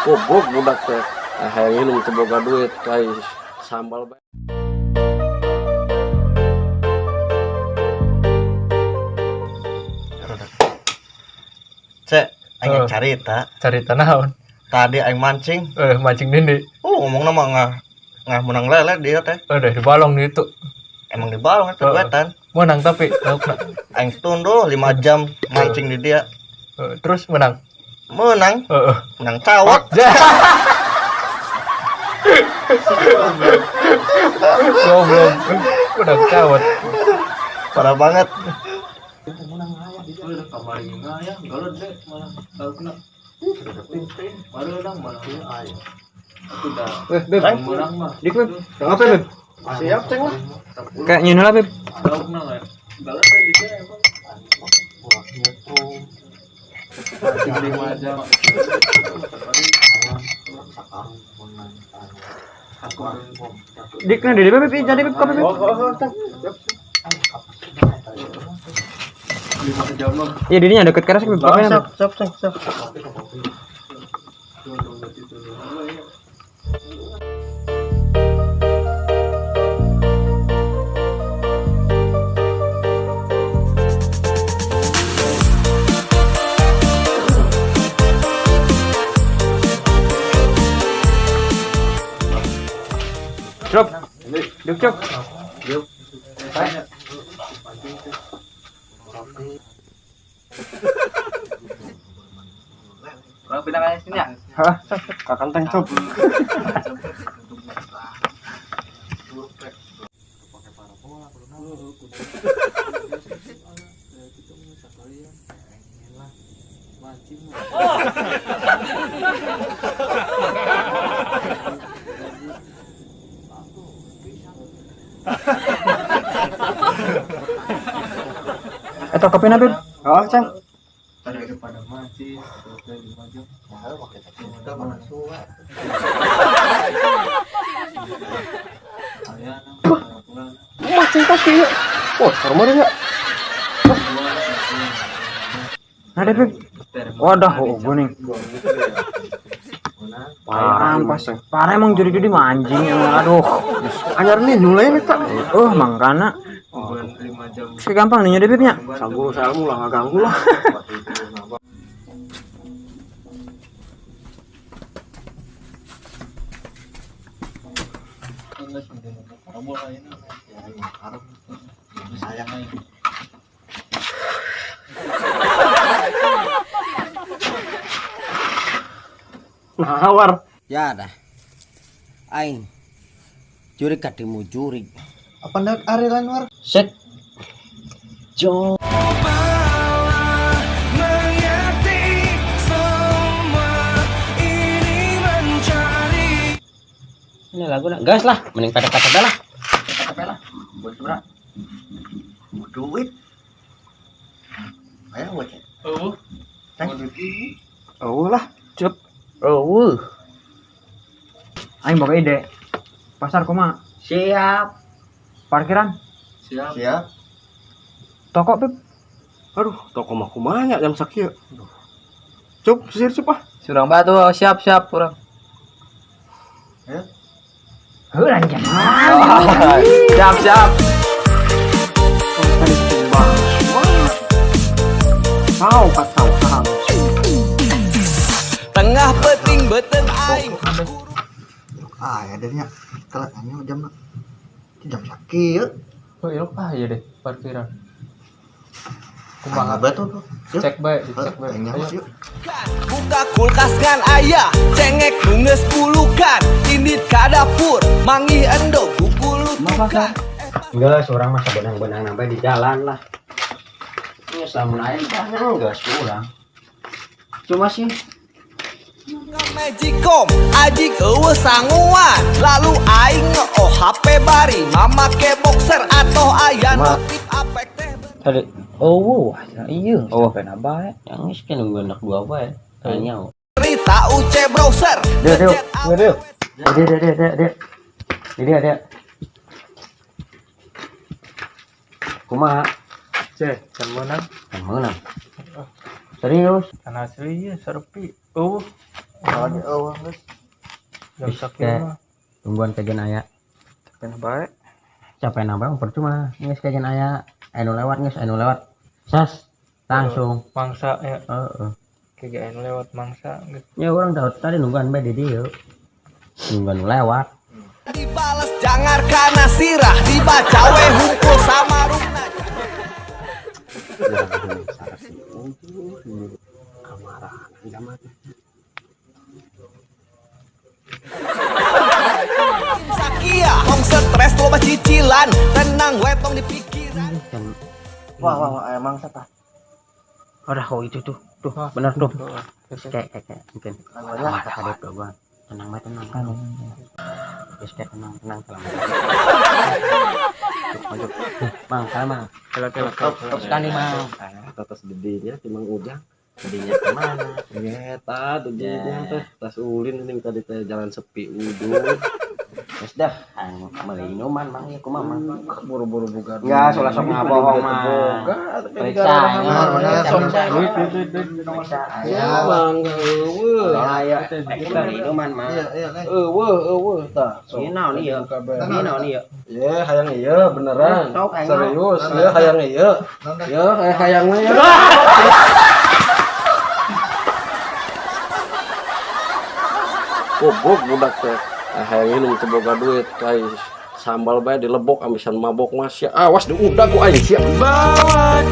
Goblok budak teh. Hayang minum teu boga duit kai sambal bae. Cek, aing carita. Carita naon? Tadi aing mancing. Mancing dindi. Oh, ngomongna mah ngah menang lele dia teh. Deh di balong itu. Emang di balong itu wetan. Menang tapi laukna. Aing tunduh 5 jam mancing di dia. Terus menang. Menang. Heeh. Menang cawat. Goblok. Menang cawat. Parah banget. Kamari ya, galon deh malah laukna. Baru dong malah aya. Aku dah. Beb, menang mah. Dik, Beb. Apa, Beb? Siap, Ceng lah. Kayak nyeun lah, Beb. Laukna kayak galon deh di dia emang. Mancing 5 jam. Dik, nah, di Beb, jadi Beb, kapan, Beb? Oh, Ceng. 5 jam mah. Iya, dirinya deket keras, Beb. Kapan, Beb? Siap, siap, Ceng, siap. Cuk. Duk, cuk. Orang pindah ke sini ya? Hah? Kakak teng, cuk. Eta kopi na, Beb? Oh, Ceng. Daripada mancing, 5 jam. Mancing kopi ya. Oh, serem ya. Nah, deh, Beb. Wadah, oh, gue nih. Parah, pas. Parah emang judi-judi mah anjing emang aduh. Anyar nih nyulain eta. Oh, mangkana. 5 jam. Sih gampang nih nyedep nya. Sanggul salmu lah nggak ganggu lah. Nah, war. Ya dah. Aing. Jurik kadimu jurik. Apa ndak ari lain war? Set. Jo. Ini lagu nak gas lah, mending pada kata lah. Kata lah. Buat seberapa? Duit. Ayo buat. Oh. Oh lah, cep. Oh. Aing boga ide. Pasar kumaha? Siap. Parkiran, Siap. Siap. toko, Beb. Aduh, toko mah kumaha jam sakieu. Cup, sisir cup ah. Surang batu siap siap kurang. Heuh, anjing. Siap siap. Kau kacau saham. Tengah peting beten aing. Ah, ya deh nya. Telat nya jam jam sakieu. Oh, iya ah iya deh parkiran. Kumaha Kumaha? tuh tuh. Yuk. Cek bae, dicek bae. Aing Ayo. nyaho, yuk. Buka kulkas ngan aya, cengek nu geus bulukan, indit ka dapur, manggih endog gugulutukan. Enggak, seorang masa benang-benang sampai di jalan lah. Ini selama aing banyak enggak kurang. Cuma sih Magicom, ajik eueuh sanguan, lalu aing nge-oh HP bari, mamake boxer atau aya notif apek teh. tadi Oh, wah, iya. Oh. Sampai nabah ya. yang ini kan nunggu anak dua apa ya? Tanya. Cerita UC browser. Dia, dia, ngechat dia, dia. Dia dia dia dia dia. Dia dia. Kumaha? Cek, can menang. Can menang. Serius? Can asli ya, serpi. Oh. Lagi eueuh geus. Jam sakieu mah. Tungguan kajian aya. Capek bae. Capek nambah percuma. Geus kajian aya, anu lewat geus anu lewat. Sas langsung. Mangsa ya. Heeh. Kayak anu lewat mangsa geus. Ya urang tahu tadi nungguan bae di dieu. Nungguan lewat. Dibales jangar kana sirah dibaca we hungkul samarungna. Sakia tong stres loba cicilan tenang we tong dipikiran. Kan Wah wah wah aya mangsa tah. udah kok itu tuh. Tuh, bener tuh. Kayak kayak kayak mungkin. Wah, Wah, tadi gua. Tenang bae tenang. Geus kayak tenang tenang tenang. Maju. Mang, salah mang. Kela kela kela. Sekali mang. Atas dedinya ti Mang Ujang. Dedinya kemana? Eta dedinya teh tas ulin ini tadi teh jalan sepi udun. Geus dah, anu meuli minuman mang ieu kumaha mang. Buru-buru boga duit. Enggak, soalnya sok ngabohong mah. Boga, tapi Periksa, gara-gara ini bener, periksa. Duit duit duit duit. Periksa. Ya, Mang, eueuh. Ayo, beli minuman mang. Iya iya Neng. Eueuh, eueuh tah. Sok. Ini naon ieu? Ini naon ieu? Ye, hayang ieu beneran. Sok, hayang. Serius, ye hayang ieu. Ye, hayang mah ya. Goblok budak teh. Hayang minum teu boga duit kai sambal bae dilebok amisan mabok mah sia. Awas diudag ku aing sia. Bawa